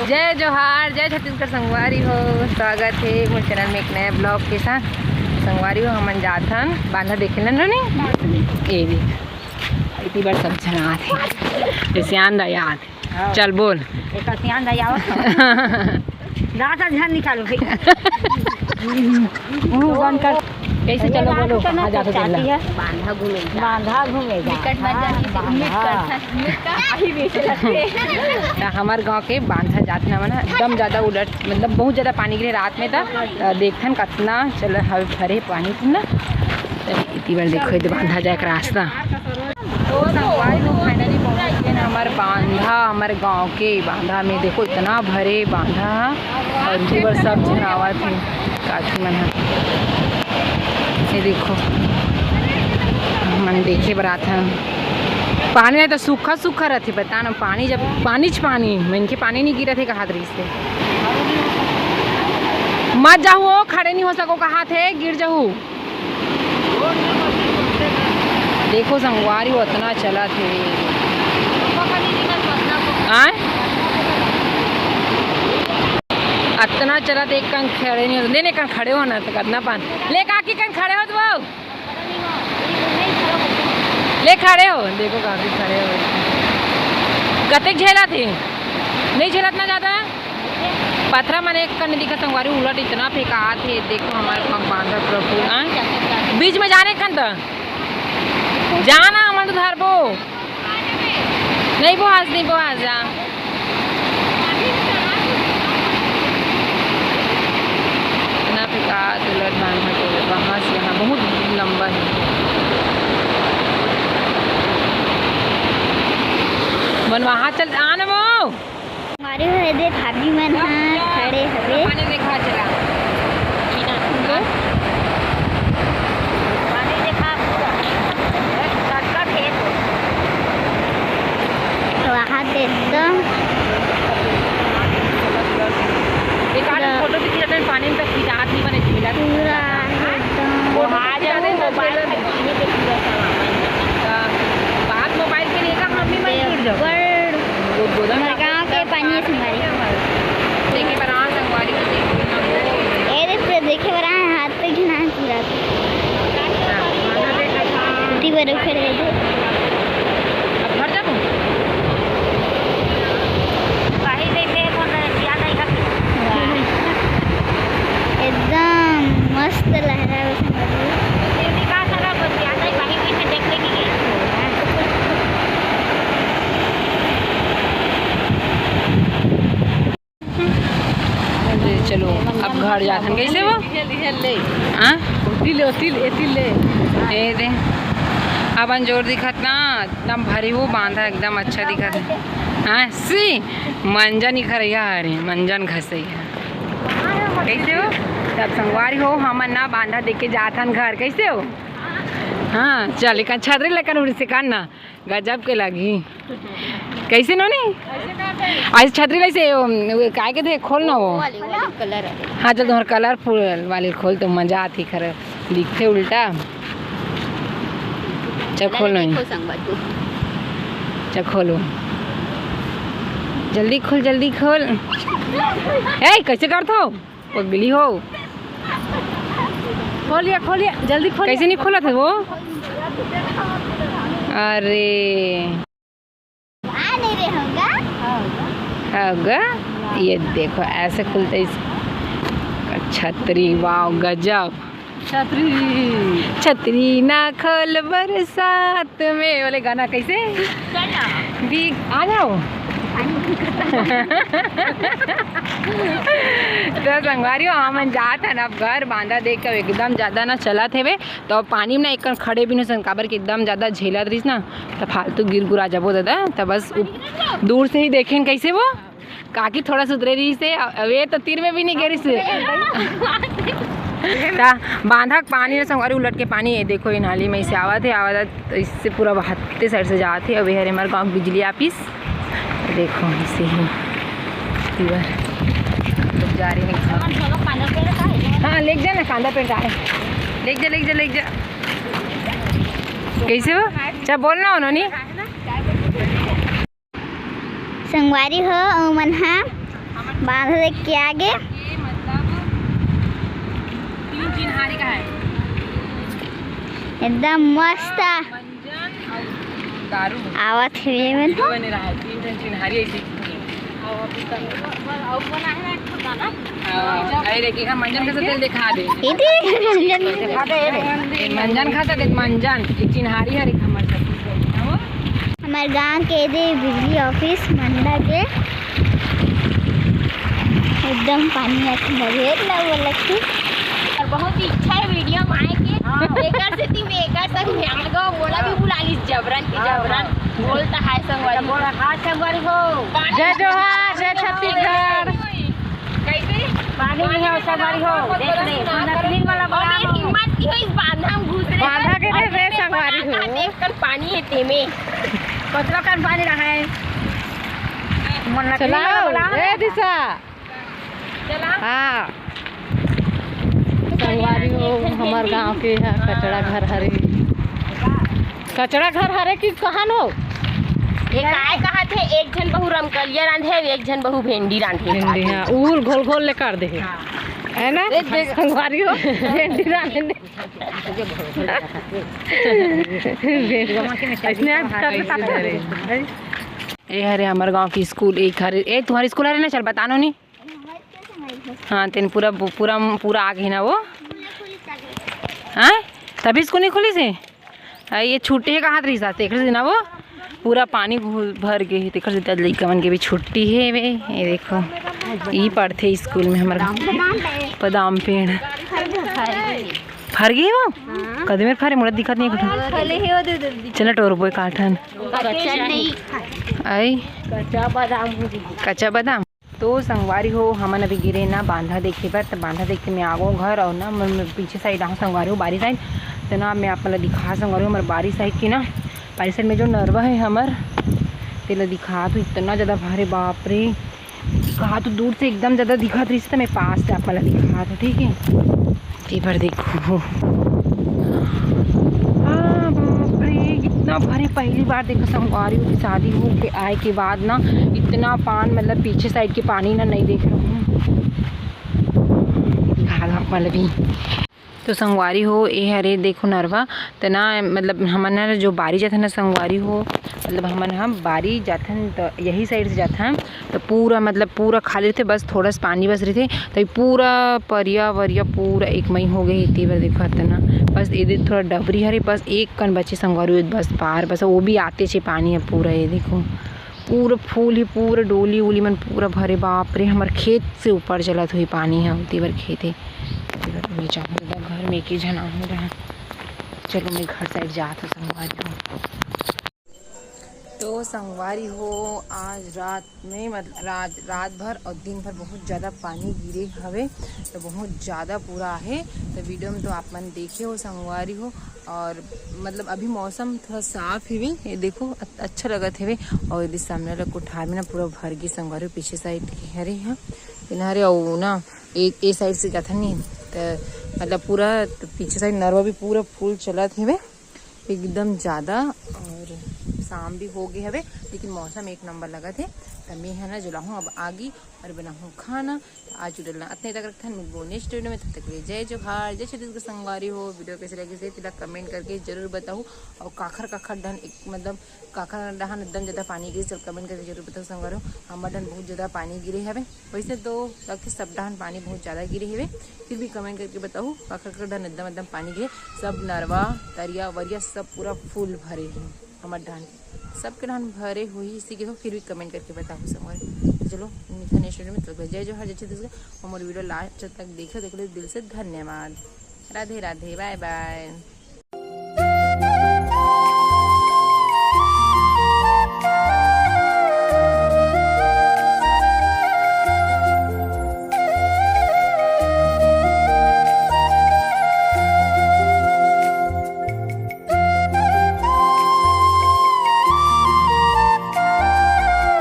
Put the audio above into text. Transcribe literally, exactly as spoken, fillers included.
जय जोहार, जय छत्तीसगढ़ संगवारी हो, स्वागत हे मोर चैनल में एक नया ब्लॉग के साथ। संगवारी हो, हमन जाथन बांधा देखे ल नोनी। ए भी इतनी बार सब झन आत हे, जैसे आंदा याद। चल बोल। एक सियान दाई आवत हे। दांत झन निकालो भाई। मुंह बंद कर। कैसे चलो बोलो, कहाँ जाके चलना? बांधा घूमे जा। बांधा घूमे जा। निकट मत जाना, हाँ, उम्मीद बांधा। करता है, उम्मीद का आही बेचे लगते हैं। त हमर गांव के बांधा जात ना मना, एकदम ज्यादा उलट, मतलब बहुत ज्यादा पानी गिरे रात में, त देखथन कतना चल हवे भरे पानी ना। त इतनी बार देखो, ये बांधा जाए के रास्ता। तो संगवारी हो, finally पहुंच गए ना हमर बांधा, हमर गांव के बांधा में। देखो इतना भरे बांधा ह, और इनके बर सब झन आवत हे काकी मन ह। ये देखो, हमन देखे बर आथन। पानी नहीं तो सूखा सूखा रहथे, पता ना पानी, जब पानी च पानी, मन के पानी नहीं गिरत हे कहात रहिस हे। मत जाहू, ओ खड़े नहीं हो सको कहात हे, गिर जाहू। देखो संगवारी हो, अतना चलत हे। आय? अतना चलत हे, एक कन खड़े नहीं हो, नहीं, नहीं, कन खड़े हो ना, तो कतना पान। ले काकी, कन खड़े हो तो वो। ले खड़े हो, देखो काकी खड़े हो। कतेक झेलत हे? नहीं झेलत ना ज्यादा? पथरा मन एक कन दिखत संगवारी, उलट इतना फेंकात हे। देखो हमर गाँव बांधा प्रभु, हाँ? बीच में जाने कन त जाना, हमन तो धरबो। नहीं बोहास, नहीं बोहास, जा। इतना फेंकात उलट बांधा के, वहाँ से यहाँ बहुत लंबा है। मन वहाँ चल, आना वो। मारे हुए दे भाभी मन ह खड़े हवे। पानी देखा चला। दे। पानी देखा पूरा। वहाँ दे एकदम एक आध पूरा फोटो भी खींचते हैं, पानी में तो खींचात नहीं बने, झेला पूरा एकदम। वो आ जाओ, मोबाइल में पानी देखी रहता है। बात मोबाइल के लिए का मम्मी मत गिर जाओ। बड़ वो गोदा हमर गाँव के पानी है संगवारी। देखे बर आ संगवारी को देख लेना वो। ए रे, पूरा देखे बर आ, हाथ पे घिना पूरा। हाँ, हाँ, देख लेना। ऊटी बर उखड़ गए थे। अब घर जा तू। काहे देखे तो न, ज्यादा ही हट। वाह। एकदम मस्त लहरा है संगवारी। फिर भी का सारा बस ज्यादा ही बाहर पीछे देख लेगी। ले चलो, अब घर जाथन। कैसे वो? हाँ? ओती ले, ओती ले, एती ले। ए दे। अपन जोर दिखत ना, एकदम भरी हो बांधा, एकदम अच्छा दिखत हे। हाँ, सी, मंजन ही खरैया हरे, मंजन घसैया। कैसे हो? सब संगवारी हो, हमन ना बांधा देख के जाथन घर। कैसे हो? हाँ, चल, एक छतरी लेकर उड़ से कान ना। गजब के लगी। कैसे नोनी? आज छतरी लइसे, ओ, वो काय के थे, खोल ना वो। वाली, वाली कलर है। हाँ, चल, तुम्हारा कलरफुल वाली खोल, तो मजा आती खरे, दिखते उल्टा। चल, खोल नोनी। देखो संगवारी हो। चल, खोलो। जल्दी खोल, जल्दी खोल। ए, कैसे करथो? पगली हो। खोलिए, खोलिए, जल्दी खोलिए। कैसे नहीं खोला था वो? अरे। आ नहीं रहे होगा। होगा। ये देखो, ऐसे खुलते इस छतरी, वाह, गजब। छतरी। छतरी ना खोल बरसात में, वाले गाना कैसे? गाना। भी आ जाओ। तो संगवारी हो, हमन जात हन अब घर। बांधा देख के एकदम ज्यादा ना चलत हेवे, तो पानी में ना एक कन खड़े भी नहीं सन, काबर कि एकदम ज्यादा झेलत रहिस ना, तो फालतू गिर गुरा जाबो दादा। तो बस उप-, दूर से ही देखेन कैसे वो काकी थोड़ा सुधरे रहिस हे, अ-, अबे तो तीर में भी नहीं गिरिस हे। ता बांधा के पानी ना संगवारी, उलट के पानी, ये देखो, ये नाली में इसे आवत हे, आवत हे, तो इससे पूरा बहते साइड से जात हे। अबे हरे हमारे गाँव के बिजली ऑफिस, देखो, इसे ही पूरा जा रहे हैं। हाँ, ले जा ना, कांदा पेड़ जा रहे। ले जा, ले जा, ले जा। कैसे हो? अच्छा, बोलना हो, नोनी। संगवारी हो, ओमन हा बांधा देख के आगे। ये मतलब तीन चिन्हारी का है। एकदम मस्त। मंजन और दारू। आवत हे में तो। बने रहा है, तीन ठन चिन्हारी ऐसे। हाँ, अरे देखिए, हम मंजन का तेल दिखा दे। ये देख, मंजन। ये मंजन खाता देख, मंजन। एक चिन्हारी है, एक हमर सब। हमारे गांव के दे बिजली ऑफिस मंडा के एकदम पानी आके भरे ला वो लगती। और बहुत ही इच्छा है वीडियो में आए के। हाँ। एकर सेती में एकर संग में आ गो, मोला भी बुला लीस जबरन के हाँ, जबरन। हाँ। बोलता है संगवारी। बोला, हाँ, संगवारी हो। जय जोहार, जय छत्तीसगढ़। कैसे? पानी नहीं है, संगवारी हो, देख ले, नकली वाला बड़ा और हो। हिम्मत की हो इस बांधा में घुस रहे बांधा हैं। के रे, और रे, ये संगवारी बांधा हो। देख कर पानी है तेमे। कचरा कन पानी रहा है। मन नकली वाला चलाओ, बड़ा है। ए दिशा। चला। हाँ। संगवारी हो, हमर गांव के ह, कचरा घर हरे। कचरा घर हरे कि कहां हो? ये काय कहा थे, एक झन बहू रमकलिया रांधे, एक झन बहू भेंडी रांधे। भेंडी, हाँ, उल घोल घोल ले कर दे। हाँ। है ना? ए, देख। संगवारी हो, भेंडी रांधे। ऐसने आज कर ले, ए हरे हमर गांव के स्कूल, एक हरे, ए तुम्हारे स्कूल हरे ना, चल बता नो नी। हाँ, तेन पूरा, पूरा, पूरा आ गई ना वो। हाँ, तभी स्कूल नहीं खुली से। हाँ, ये छुट्टी है, कहाँ रही जाते, एक दिन ना वो पूरा पानी घुल भर गए, तेकर से लइका मन के भी छुट्टी है वे। ये देखो, ई पढ़ते स्कूल में हमारा बादाम पेड़। फर गए वो? हाँ। कदे मेर फरे, मोला दिखत नहीं कुछ। फले है वो, दे दे। चला टोरबो काठन। कच्चा नहीं। आई। कच्चा बादाम। कच्चा बादाम। तो संगवारी हो, हमन अभी गिरे ना बांधा देखे बर, त बांधा देख के मैं आ गो घर। और ना मैं, मैं पीछे साइड आहूँ संगवारी हो, बारी साइड। तो ना मैं आप मन ला दिखा संगवारी हो, हमर बारी साइड की ना, बारी साइड में जो नरवा है हमर, तेला दिखा तो इतना ज्यादा भारे, बाप रे। कहा तो दूर से एकदम ज्यादा दिखत रहिस, त मैं पास से आप मन ला दिखा तो, ठीक है। ये बार देखो, हाँ, बाप रे, इतना भारी पहली बार देखो संगवारी हो, शादी हो के आए के बाद ना इतना पान, मतलब पीछे साइड के पानी ना नहीं देख रहा हूँ। दिखा दो आप मन ला भी। तो संगवारी हो, ए हरे देखो नरवा, त ना मतलब हमन ह जो बारी जाथन ना संगवारी हो, मतलब हमन ह बारी जाथन त यही साइड से जाथन, त पूरा मतलब पूरा खाली रहिथे, बस थोड़ा सा पानी बस रहिथे, त पूरा परिया वरिया पूरा एक मई हो गए। तेवर देखो अतना, बस एदे थोड़ा डबरी हरे, बस एक कन बचे संगवारी हो, बस पार, बस वो भी आते छे पानी ह पूरा। ये देखो पूरा फूल ही पूरा डोली उली मन पूरा भरे, बाप रे, हमर खेत से ऊपर चलत हुई पानी ह, तेवर खेत है। मैं जाहूँ घर में, एक ही झन आहूँ रहा। चलो, मैं घर साइड जात हूँ संगवारी हो। तो संगवारी हो, आज रात में, मतलब रात, रात भर और दिन भर बहुत ज्यादा पानी गिरे हवे, तो बहुत ज्यादा पूरा आहे। तो वीडियो में तो आप मन देखे हो संगवारी हो, और मतलब अभी मौसम थोड़ा साफ ही भी, ये देखो अ-, अच्छा लगत हवे। और यदि सामने वाला कोठार में ना पूरा भर गई संगवारी हो, पीछे साइड के हरे ह, किनारे, और ना एक ए साइड से जाथन नहीं, तो मतलब पूरा पीछे साइड नरवा भी पूरा फूल चलत हवे एकदम ज्यादा, और शाम भी हो गए हवे, लेकिन मौसम एक नंबर लगत है। तो मैं है ना जुलाहूँ अब आगी और बनाहूँ खाना। तो आज उड़लना अतने तक रखथन, मिलबो नेक्स्ट वीडियो में। तब तक के लिए जय जोहार, जय छत्तीसगढ़ संगवारी हो। वीडियो कैसे लगे से तेला कमेंट करके जरूर बताओ, और काखर काखर डहन एक मतलब काखर डहन एकदम ज्यादा पानी गिरे, सब कमेंट करके जरूर बताओ संगवारी हो। हमर डहन बहुत ज्यादा पानी गिरे हवे। वैसे तो लगथे सब डहन पानी बहुत ज्यादा गिरे हवे, फिर भी कमेंट करके बताओ, काखर काखर डहन एकदम एकदम पानी गिरे। सब नरवा, तरिया वरिया सब पूरा फुल भरे हे हमर डहन, सबके डहन भरे होही, इसी के हो, फिर भी कमेंट करके बताओ संगवारी। तो चलो, मिलथन नेक्स्ट वीडियो में। तो जय जोहार, जय छत्तीसगढ़। हमर वीडियो लास्ट तक देखो, देख लो, दिल से धन्यवाद। राधे राधे, बाय बाय।